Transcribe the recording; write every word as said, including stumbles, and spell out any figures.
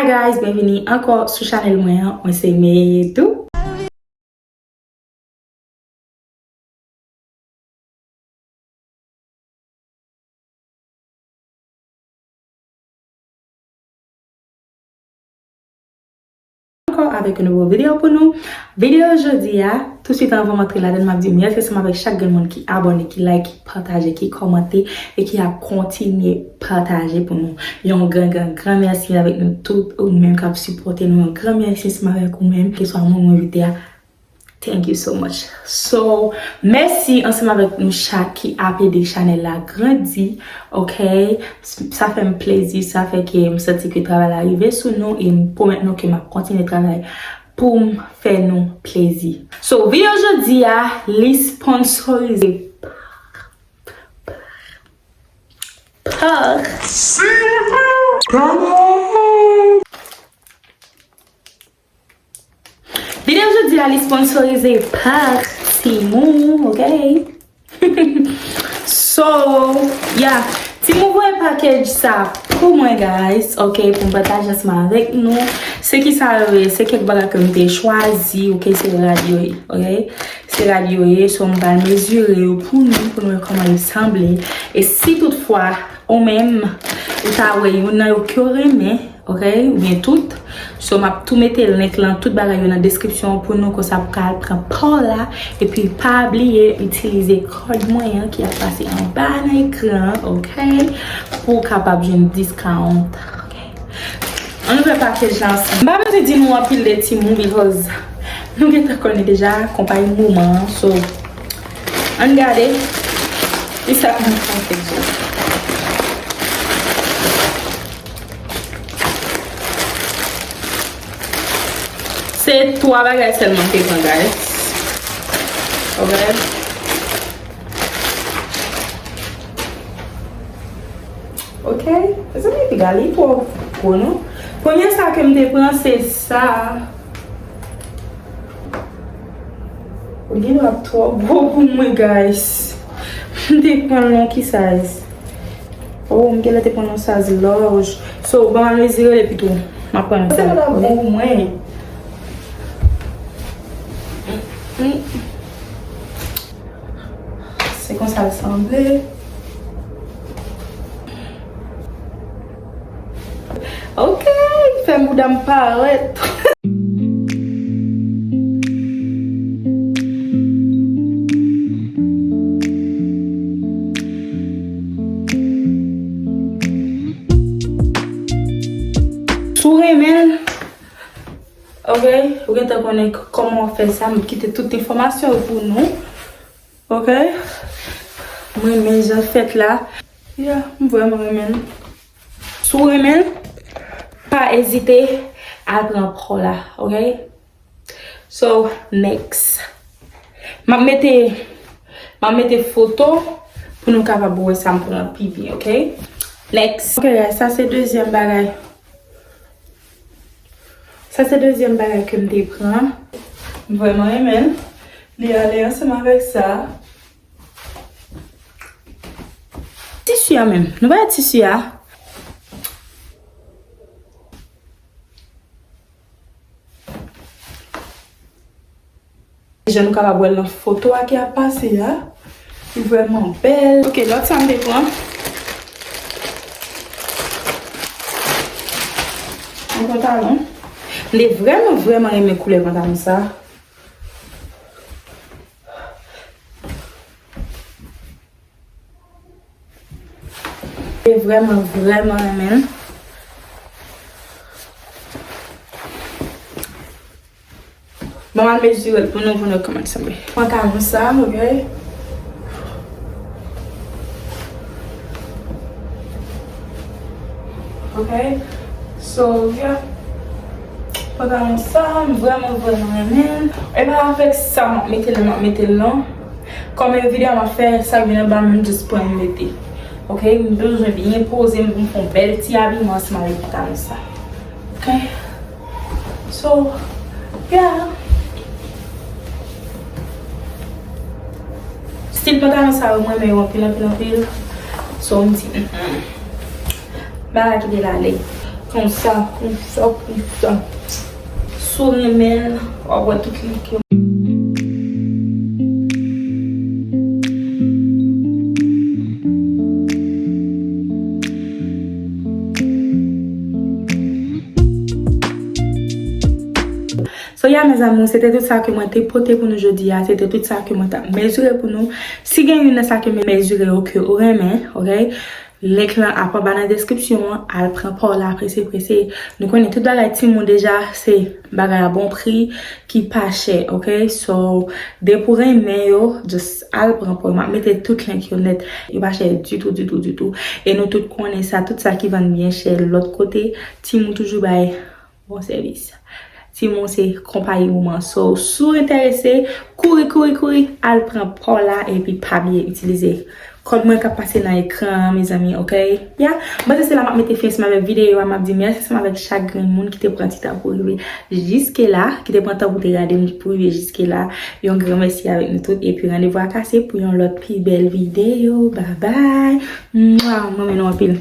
Guys, byenvini ankò sou chanèl mwen an. Mwen se Meyedou. Ankò avèk yon nouvo videyo pou nou. Videyo jodi a, touswit anvan m antre ladan l, m ap di mèsi ansanm avèk chak grenn moun ki abòne, ki like, ki pataje, ki kòmante e ki ap kontinye pataje pou nou. Yon gran, gran, gran mèsi avèk nou tout, ou menm k ap sipòte nou. Yon gran mèsi ansanm avèk ou menm, keswa moun ou envite a. Thank you so much. So, mèsi ansanm avèk nou chak ki ap ede chanèl la grandi, ok? Sa fè m plezi, sa fè ke m santi ke travay la rive sou nou e m pwomèt nou ke m ap kontinye travay pou m fè nou plezi. So, videyo jodi a, li sponsorize pa Videyo jodi a li sponsorize pa Temu, ok? So, yeah, Temu voye package sa pou mwen, guys, ok, pou m pataje ansanm avèk nou. Se ki sa yo ye? Se kèk bagay ke m te chwazi, ok, se rad yo ye, ok? Se rad yo ye, so m pral mezire yo pou nou, pou nou wè kòman yo sanble. E si toutfwa, ou menm, ou ta wè youn nan yo ke w renmen, ok, oubyen tout. So, m ap tou mete link lan, tout bagay yo nan deskripsyon pou nou, konsa pou ka al pran pa w la. Epi, pa bliye itilize kòd mwen an ki ap pase anba nan ekran an, ok, pou w kapab jwenn discount, ok. Ann ouvè package la ansanm. M pa bezwen di nou anpil de Temu because nou gentan konnen deja konpayi moman an, so, ann gade kisa k nan package la. Se twa bagay sèlman m te pran, guys. Ok? Ok? Mezanmi, piga li twò gwo, non? Premye sa ke m te pran, se sa. Ou gen dwa twò gwo pou mwen, guys. M te pran l nan ki size? Oh, m genlè te pran l nan size large. So, ban m al mezire l epi tou m ap pran l. Se pa bon pou mwen. Se konsa l sanble. Ok, fè bouda m parèt. Si w renmen l, ok, ou gentan konnen k-, kòman w fè sa, m kite tout enfòmasyon yo pou nou. Ok? Mwen renmen jan l fèt la. Yeah, m vrèman renmen l. Si w renmen l, pa ezite al pran pa w la, ok? So, next. M ap mete, m ap mete foto pou nou kapab wè sa m pran pi byen, ok? Next. Ok, guys, sa se dezyèm bagay. Sa se dezyèm bagay ke m te pran. M vrèman renmen l. Li ale ansanm avèk sa. Tisi a menm. Nou pa wè tisi a? Jan nou kapab wè l nan foto a ki ap pase a, li vrèman bèl. Ok, lòt sa m te pran. Yon pantalon. M te vrèman, vrèman renmen koulè pantalon sa. E vrèman, vrèman renmen l. Bon, m al mezire l pou nou, pou nou kòmanse. Pantalon sa, ok? Ok? So, yeah. Pantalon sa, m vrèman, vrèman renmen l. E pa avèk sa m ap mete l, m ap mete l non. Kòm e videyo m ap fè, sa k vin anba m, m jis pran m mete. Ok, m bezwen byen poze m pou m fè yon bèl ti abiman ansanm avèk pantalon sa. Ok. So, yeah. Stil pantalon sa yo, mwen renmen yo anpil, anpil, anpil. So, m di, mm, mm. Bagay kite l ale. Konsa, konsa, konsa. Si w renmen l, w ap wè tout link yo. So yeah, mes amours, se te tout sa ke mwen te pote pou nou jodi a. Se te tout sa ke mwen t ap mezire pou nou. Si gen youn nan sa ke mwen mezire yo ke ou renmen, ok? Link lan ap anba nan deskripsyon an. Al pran pa w la prese prese. Nou konnen tout bagay timoun deja, se bagay a bon pri, ki pa chè, ok? So, depi w renmen yo, just al pran pa w. M ap mete tout link yo nèt. Yo pa chè ditou, ditou, ditou. E nou tout konnen sa, tout sa ki vann byen chè lòt kote, timoun toujou bay bon sèvis. Timoun se konpayi moman. So, si w enterese, kouri, kouri, kouri, al pran pa w la epi pa bliye itilize kòd mwen k ap pase nan ekran an, mezanmi, ok? Ya, mwen se la m ap mete fen ansanm avèk videyo a, m ap di mèsi ansanm avèk chak grenn moun ki te pran ti tan pou rive jiske la, ki te pran tan pou te gade m pou rive jiske la. Yon gran mèsi avèk nou tout, epi randevou a kase pou yon lòt pi bèl videyo. Babay! Mwa, mwen renmen nou anpil.